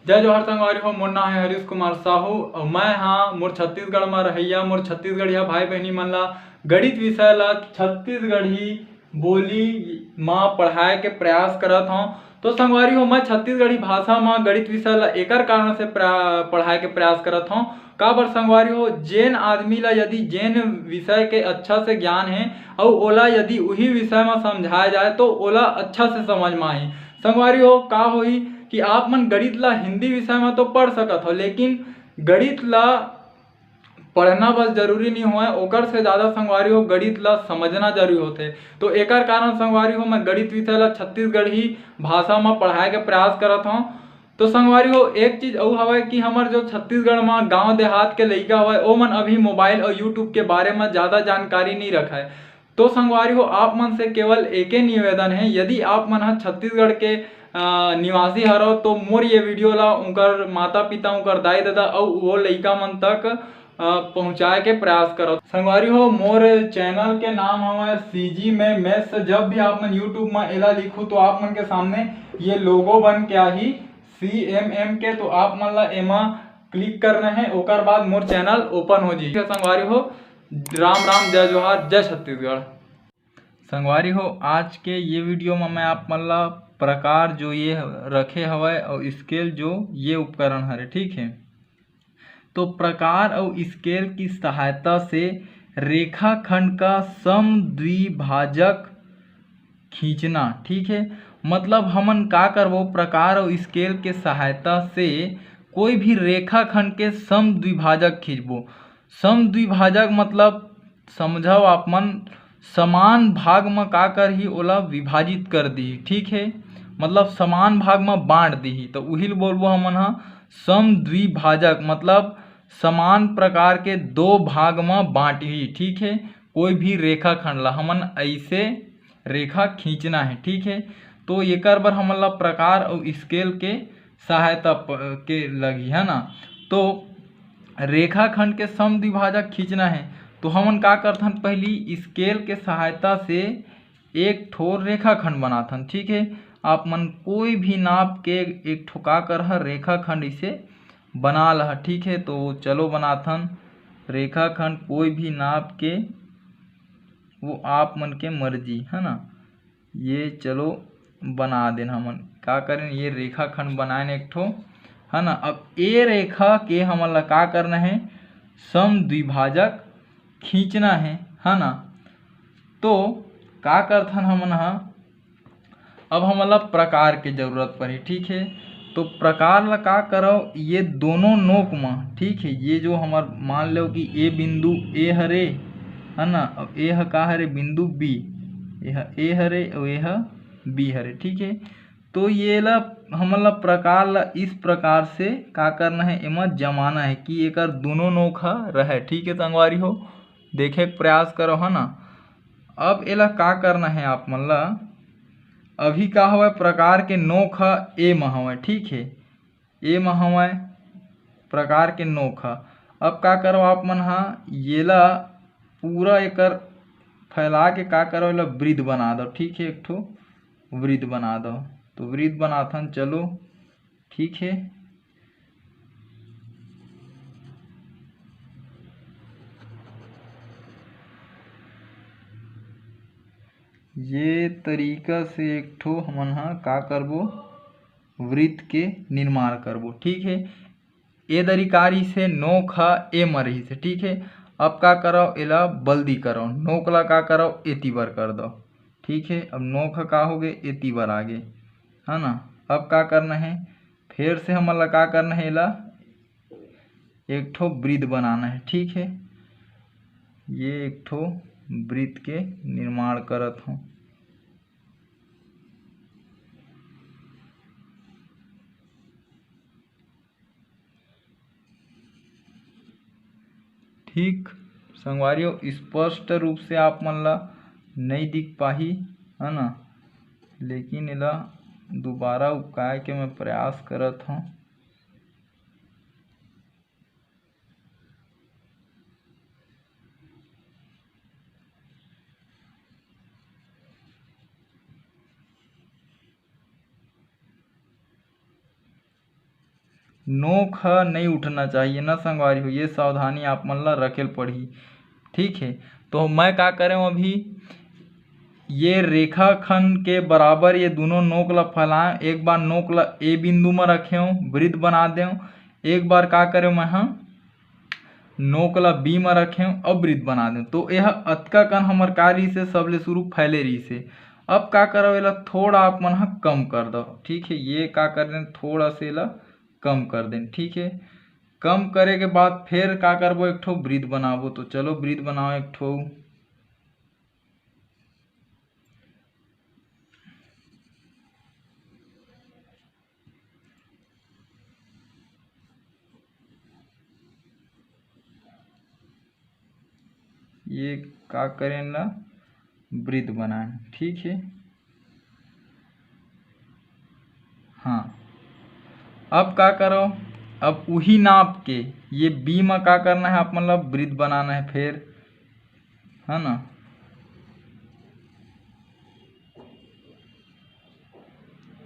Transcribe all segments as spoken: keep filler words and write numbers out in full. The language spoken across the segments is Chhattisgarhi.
जय जोहार संगवारी हो, मोर नाम है हरीश कुमार साहू और मैं हाँ मोर छत्तीसगढ़ में रहइया मोर छत्तीसगढ़िया भाई बहनी मन ला गणित विषय ला छत्तीसगढ़ी बोली मा पढ़ाए के प्रयास करत हौं। तो संगवारी हो, मैं छत्तीसगढ़ी भाषा मा गणित विषय ला एकर कारण से प्रा-, पढ़ाए के प्रयास करत हौं। काबर संगवारी हो, जेन आदमी ला यदि जेन विषय के अच्छा से ज्ञान हे अउ ओला यदि उही विषय मा समझाए जाए तो ओला अच्छा से समझ मा आही। संगवारी हो, का होही कि आप मन गणित ला हिंदी विषय मा तो पढ़ सकत हो, लेकिन गणित ला पढ़ना बस जरूरी नहीं होय, ओकर से ज़्यादा संगवारी हो गणित ला समझना जरूरी होथे। तो एकर कारण संगवारी हो मैं गणित विषय ला छत्तीसगढ़ी भाषा मा पढ़ाए के प्रयास करत हौं। तो संगवारी हो, एक चीज अउ हवय कि हमर जो छत्तीसगढ़ मा गांव देहात के लइका हवय, ओमन अभी मोबाइल और YouTube के बारे मा ज़्यादा जानकारी नहीं रखय। तो संगवारी हो, आप मन से केवल एके निवेदन है, यदि आप मन ह छत्तीसगढ़ के, अ, निवासी हरव, तो मोर ये वीडियो ला उनकर माता पिता, उनकर दाई ददा अउ वो लइका मन तक, अ, पहुँचाए के प्रयास करव। संगवारी हो, मोर चैनल के नाम हवय CG में Maths। जब भी आप मन YouTube में एला लिखू, तो आप मन के सामने ये लोगो बन के आही CMM के, तो आप मन ला एमा क्लिक करना है, ओकर बाद मोर चैनल ओपन हो जाही। संगवारी हो, राम राम, जय जोहार, जय छत्तीसगढ़। संगवारी हो, आज के ये वीडियो में मैं आप मन ला प्रकार जो ये रखे हवय और स्केल जो ये उपकरण हरे, ठीक है। तो प्रकार और स्केल की सहायता से रेखाखंड का सम द्विभाजक खींचना, ठीक है। मतलब हमन का करबो, प्रकार और स्केल के सहायता से कोई भी रेखाखंड के सम द्विभाजक खींचबो। सम द्विभाजक मतलब समझव आप मन, समान भाग म का करही, ओला विभाजित कर दिही, ठीक है। मतलब समान भाग म बांट दिही, तो उही ल बोलबो हमन ह सम द्विभाजक, मतलब समान प्रकार के दो भाग म बांटही, ठीक है। कोई भी रेखाखंड ला हमन ऐसे रेखा खींचना है, ठीक है। तो एकर बर हमन ला प्रकार अउ स्केल के सहायता प-, के लगही, है ना। तो रेखाखंड के सम द्विभाजक खींचना है, तो हमन का करथन, पहली स्केल के सहायता से एक ठो रेखाखंड बनाथन, ठीक है। आप मन कोई भी नाप के एक ठो का करह, रेखाखंड इसे बना लह, ठीक है। तो चलो बनाथन रेखाखंड कोई भी नाप के, वो आप मन के मर्जी, है ना। ये चलो बना देन हमन, का करेन, ये रेखाखंड बनाएन एक ठो, है ना। अब ए रेखा के हमन ला का करना है, सम द्विभाजक खींचना है, है ना। तो का करथन हमन ह, अब हमन ला प्रकार के जरूरत पड़ही, ठीक है। तो प्रकार ला का करव, ये दोनों नोक म, ठीक है, ये जो हमर मान लो कि ए बिंदु ए हरे, है ना, अब ए ह का हरे, बिंदु B, ए ह ए हरे अउ ए ह B हरे, ठीक है। तो ये ला हमन ला प्रकार ला इस प्रकार से का करना है, एमा जमाना है कि एकर दोनों नोक ह रहे, ठीक है संगवारी हो, देखे के प्रयास करो, है ना। अब एला का करना है आप मन ला, अभी का हवय, प्रकार के नोक ह ए म हवय, ठीक है, ए म हवय प्रकार के नोक ह। अब का करव आप मन ह, येला पूरा एकर फैला के का करव, एला वृत्त बना दव, ठीक है, एक ठो वृत्त बना दव। तो वृत्त बनाथन, चलो, ठीक है। ये तरीका से एक ठो हमन ह का करबो, वृत्त के निर्माण करबो, ठीक है। ए दरी का रहिस हे, नोक ह ए म रहिस हे, ठीक है। अब का करव, एला बल्दी करव, नोक ला का करव, एती बर कर दव, ठीक है। अब नोक ह का हो गे, एती बर आ गे, है ना। अब का करना है, फिर से हमन ला का करना है, एला एक ठो वृत्त बनाना है, ठीक है। ये एक ठो वृत्त के निर्माण करत हूँ। ठीक संगवारी हो, स्पष्ट रूप से आप मन ला नहीं दिख पाही, है ना, लेकिन एला दोबारा उपकाए के मैं प्रयास करत हूँ। नोक ह नहीं उठना चाहिए ना संगवारी हो, ये सावधानी आप मन ला रखे ल पड़ही। ठीक है, तो मैं का करें अभी, ये रेखाखंड के बराबर ये दोनों नोक ला फैलाएं। एक बार नोक ला ए बिंदु म रखें, वृत्त बना दें। एक बार का करें मैं ह नोक ला बी म रखें अउ वृत्त बना दें। तो यह अतका कन हमर का रहिस हे, सबले शुरू फैले रहिस हे। अब का करव, एला थोड़ा आप मन ह कम कर दव। ठीक है, ये का कर दें, थोड़ा से एला कम कर दें। ठीक है, कम करे के बाद फिर का करबो, एक ठो वृत्त बनाबो। तो चलो वृत्त बनाओ एक ठो। ये का करें ला, वृत्त बनाएं। ठीक है, हाँ, अब का करो, अब उही नाप के ये बी म का करना है, आप मन ला वृत्त बनाना है फिर, है ना।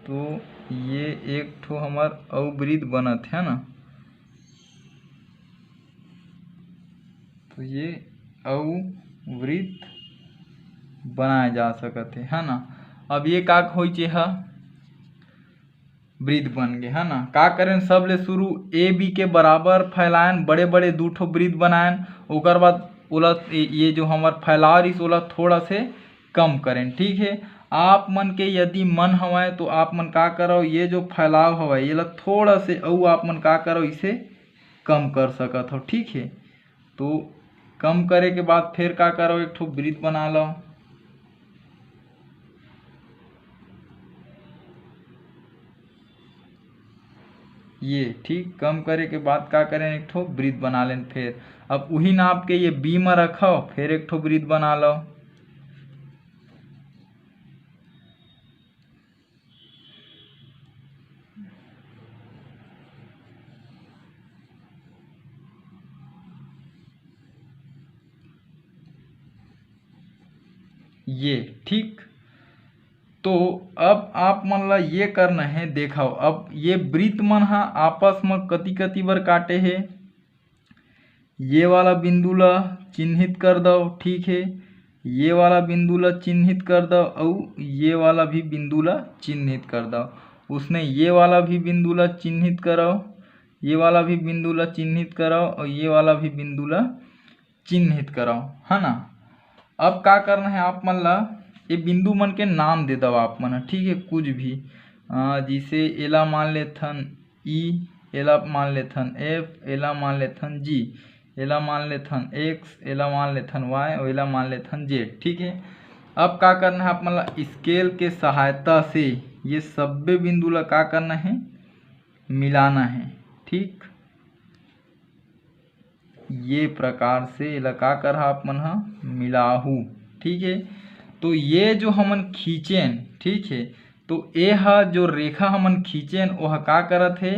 तो ये एक ठो हमर अउ वृत्त बनत है ना, तो ये अउ वृत्त बनाए जा सकत है, है ना। अब ये का होइचे ह, वृत्त बन गे, है ना। का करें, सबले शुरू ए बी के बराबर फैलायन, बड़े बड़े दू ठो वृत्त बनायन, ओकर बाद ओला ये जो हमर फैलाव रहिस ओला थोड़ा से कम करें। ठीक है, आप मन के यदि मन हवय तो आप मन का करव, ये जो फैलाव हवय एला थोड़ा से अउ आप मन का करव, इसे कम कर सकत हव। ठीक है, तो कम करे के बाद फिर का करव, एक ठो वृत्त बना लव। ये ठीक कम करे के बाद का करें, एक ठो वृत्त बना लेन। फिर अब उही नाप के ये बी म रखव, फिर एक ठो वृत्त बना लव। ये ठीक। तो अब आप मन ला ये करना है, देखव, अब ये वृत्त मन ह आपस म कति कति बर काटे हे। ये वाला बिंदु ला चिन्हित कर दव, ठीक है, ये वाला बिंदु ला चिन्हित कर दव, अउ ये वाला भी बिंदु ला चिन्हित कर दव। उसने ये वाला भी बिंदु ला चिन्हित करव, ये वाला भी बिंदु ला चिन्हित करव, अउ ये वाला भी बिंदु ला चिन्हित करव, है ना। अब का करना है आप मन ला, ये बिंदु मन के नाम दे दव आप मन ह, ठीक है, कुछ भी, अ, जैसे एला मान लेथन ई, एला मान लेथन एफ, एला मान लेथन जी, एला मान लेथन एक्स, एला मान लेथन वाई, अउ एला मान लेथन जेड। ठीक है, अब का करना है आप मन ला, स्केल के सहायता से ये सब्बे बिंदु ला का करना है, मिलाना है। ठीक, ये प्रकार से एला का करहा आप मन ह, मिलाहू। ठीक है, तो ये जो हमन खींचेन, ठीक है, तो ए ह जो रेखा हमन खींचेन ओह का करत हे,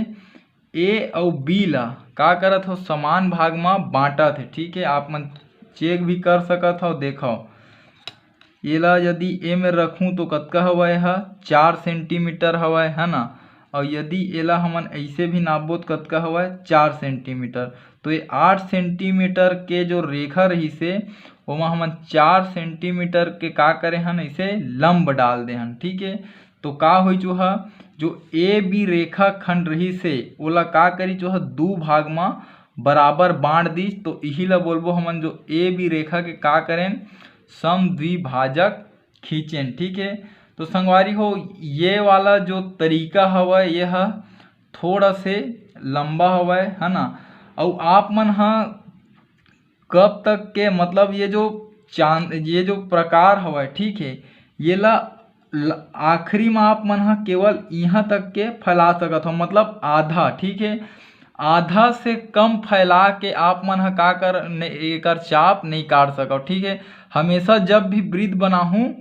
ए अउ बी ला का करत हो, समान भाग म बांटत हे। ठीक है, आप मन चेक भी कर सकत हव, देखव एला यदि ए में रखूं तो कतका हवय ह, चार सेंटीमीटर हवय, है ना। अउ यदि एला हमन ऐसे भी नापबो तो कतका हवय, चार सेंटीमीटर। तो ये आठ सेंटीमीटर के जो रेखा रहिस हे, ओमा हमन चार सेंटीमीटर के का करे हन, ऐसे लंब डाल दे हन। ठीक है, तो का होइस ओहा, जो ए बी रेखा खंड रहिस हे ओला का करिस ओहा, दू भाग म बराबर बांट दिस। तो इही ला बोलबो हमन जो ए बी रेखा के का करेन, समद्विभाजक खींचेन। ठीक है, तो संगवारी हो, ये वाला जो तरीका हवय ये ह थोड़ा से लंबा हवय, है ना। अउ आप मन ह कब तक के, मतलब ये जो चांद, ये जो प्रकार हवय, ठीक है, ये ला ल-, आखिरी में आप मन ह केवल इहाँ तक के फैला सकत हो, मतलब आधा। ठीक है, आधा से कम फैला के आप मन ह का कर ने, एकर चाप नहीं काट सकव। ठीक है, हमेशा जब भी वृत्त बनाहूँ,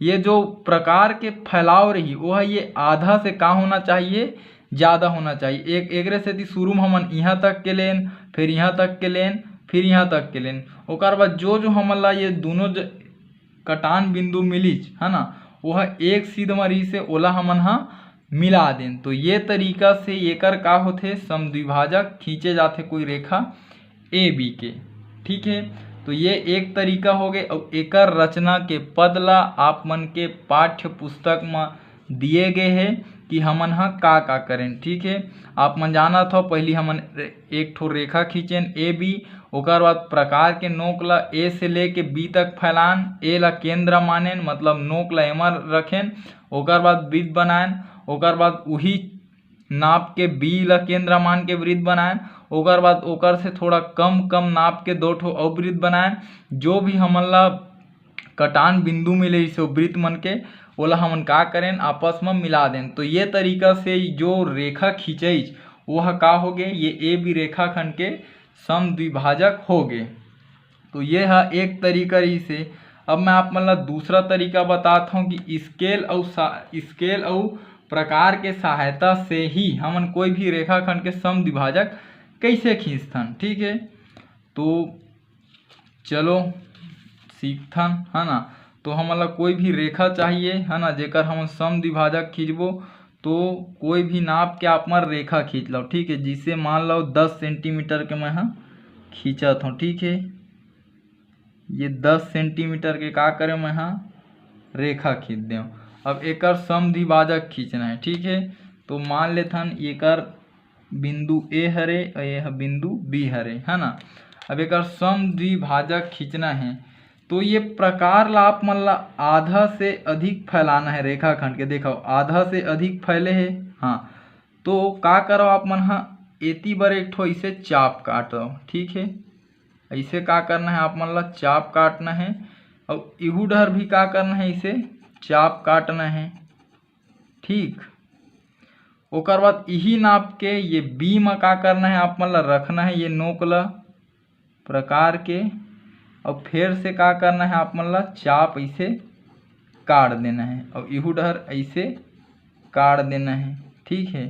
ये जो प्रकार के फैलाव रही वो है, ये आधा से का होना चाहिए, ज़्यादा होना चाहिए। एक एकरे सेती शुरू में हमन यहाँ तक के लेन, फिर यहाँ तक के लेन, फिर यहाँ तक के लेन, ओकर बाद जो जो हमन ला ये दोनों ज-, कटान बिंदु मिलिच, है ना, वो है एक सीध म रहिस हे, ओला हमन हा मिला देन। तो ये तरीका से एकर का होथे, समद्विभाजक खींचे जाथे कोई रेखा ए बी के। ठीक है, तो ये एक तरीका हो गए। अब एकर रचना के पद ला आप मन के पाठ्य पुस्तक म दिए गए हे कि हमन ह का का करेन। ठीक है, आप मन जानत हो, पहली हमन रे-, एक ठो रेखा खींचेन ए बी, ओकर बाद प्रकार के नोक ला ए से लेके बी तक फैलान, ए ला केंद्र मानेन, मतलब नोक ला एमा रखेन, ओकर बाद वृत्त बनाएन, ओकर बाद उही नाप के बी ला केंद्र मान के वृत्त बनाएन, ओकर बाद ओकर से थोड़ा कम कम नाप के दो ठो अउ वृत्त बनाएन। जो भी हमन ला कटान बिंदु मिले इसे वृत्त मन के, ओला हमन का करेन, आपस में मिला देन। तो ये तरीका से जो रेखा खींचईच, वो ह का हो गए, ये ए बी रेखाखंड के समद्विभाजक हो गए। तो ये ह एक तरीका रहिस हे। अब मैं आप मन ला दूसरा तरीका बतात हूँ कि स्केल अउ सा-, स्केल अउ प्रकार के सहायता से ही हमन कोई भी रेखाखंड के समद्विभाजक कैसे खींचथन। ठीक है, तो चलो सीखथन, है ना। तो हमन ला कोई भी रेखा चाहिए, है ना, जेकर हमन समद्विभाजक खींचबो, तो कोई भी नाप के आप मन रेखा खींच लो। ठीक है, जिसे मान लो दस सेंटीमीटर के मैं ह खींचत हूँ। ठीक है, ये दस सेंटीमीटर के का करे मैं ह रेखा खींच देव। अब एकर समद्विभाजक खींचना है। ठीक है, तो मान लेथन एकर बिंदु ए हरे अउ ये ह बिंदु बी हरे, है ना। अब एकर समद्विभाजक खींचना है, तो ये प्रकार ला आप मन ला आधा से अधिक फैलाना है रेखाखंड के। देखो, आधा से अधिक फैले है। हाँ, तो का करो आप मन ह, एती बर एक ठो ऐसे चाप काटो। ठीक है, ऐसे का करना है, आप मन ला चाप काटना है, अउ इहू डहर भी का करना है, ऐसे चाप काटना है। ठीक, ओकर बाद इही नाप के ये बी म का करना है, आप मन ला रखना है ये नोक ला प्रकार के, अउ फेर से का करना है, आप मन ला चाप ऐसे काट देना है, अउ इहू डहर ऐसे काट देना है। ठीक है,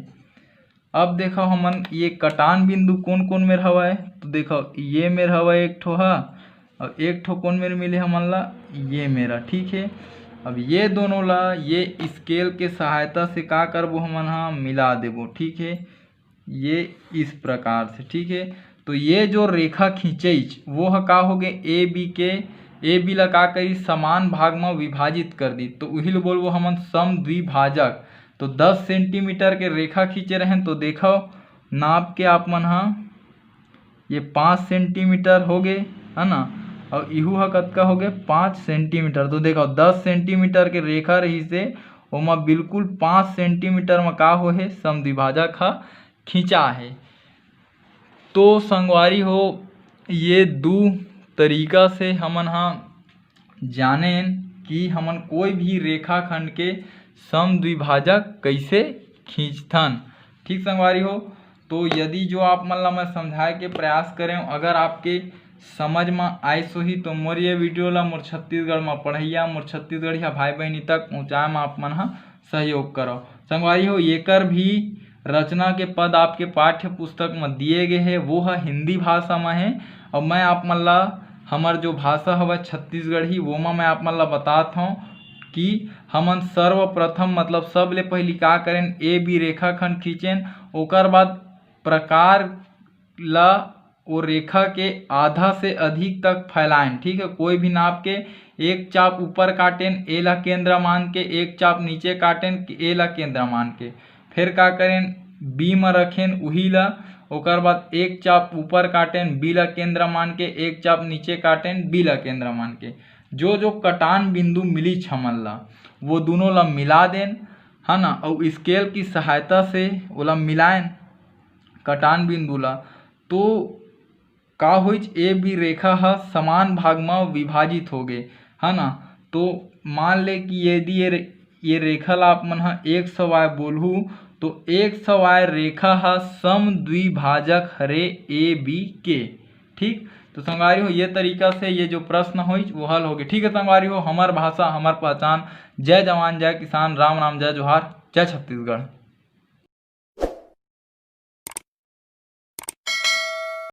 अब देखो हमन ये कटान बिंदु कोन कोन मेर हवय, तो देखो ये मेर हवय एक ठो हा, अउ एक ठो कोन मेर मिले हमन ला, ये मेर हा। ठीक है, अब ये दोनों ला ये स्केल के सहायता से का करबो, हमन हा मिला देबो। ठीक है, ये इस प्रकार से। ठीक है, तो ये जो रेखा खींचईच वो ह का हो गए, ए बी के, ए बी ला का करी, समान भाग म विभाजित कर दी, तो उही ल बोलबो हमन समद्विभाजक। तो दस सेंटीमीटर के रेखा खींचे रहेन, तो देखो नाप के आप मन ह ये पाँच सेंटीमीटर हो गए, है ना, अउ इहू ह कतका हो गए, पाँच सेंटीमीटर। तो देखो दस सेंटीमीटर के रेखा रहिस हे, ओमा बिल्कुल पाँच सेंटीमीटर म का हो हे, समद्विभाजक ह खींचा हे। तो संगवारी हो, ये दू तरीका से हमन ह जानेन कि हमन कोई भी रेखाखंड के समद्विभाजक कइसे खींचथन। ठीक संगवारी हो, तो यदि जो आप मन ला मैं समझाए के प्रयास करें, अगर आपके समझ म आइस होही, तो मोर ये वीडियो ला मोर छत्तीसगढ़ म पढ़इया, मोर छत्तीसगढ़िया भाई बहिनी तक पहुँचाए म आप मन ह सहयोग करो। संगवारी हो, एकर भी रचना के पद आपके पाठ्य पुस्तक म दिए गए हे, वो ह हिंदी भाषा म हे। अउ मैं आप मन ला हमर जो भाषा हवय छत्तीसगढ़ी, वो म मैं आप मन ला बतात हौं कि हमन सर्वप्रथम, मतलब सबले पहिली का करेन, ए बी रेखाखंड खींचेन, ओकर बाद प्रकार ला ओ रेखा के आधा से अधिक तक फैलाएन। ठीक है, कोई भी नाप के एक चाप ऊपर काटेन, ए ला केंद्र मान के, एक चाप नीचे काटेन, ए ला केंद्र मान के। फिर का करेन, बी म रखेन उही ला, ओकर बाद एक चाप ऊपर काटेन, बी ला केंद्र मान के, एक चाप नीचे काटेन, बी ला केंद्र मान के। जो जो कटान बिंदु मिलीच हमन ला, वो दोनों ला मिला देन, है ना, अउ स्केल की सहायता से ओला मिलाएन कटान बिंदु ला। तो का होइच, ए बी रेखा ह समान भाग म विभाजित हो गे, है ना। तो मान ले कि यदि ये रे-, ये रेखा ला आप मन ह एक्स वाई बोलहू, तो एक्स वाई रेखा ह समद्विभाजक हरे ए बी के। ठीक, तो संगवारी हो, ये तरीका से ये जो प्रश्न होइच वो हल हो गे। ठीक है संगवारी हो, हमर भाषा हमर पहचान। जय जवान, जय किसान, राम राम, जय जोहार, जय छत्तीसगढ़।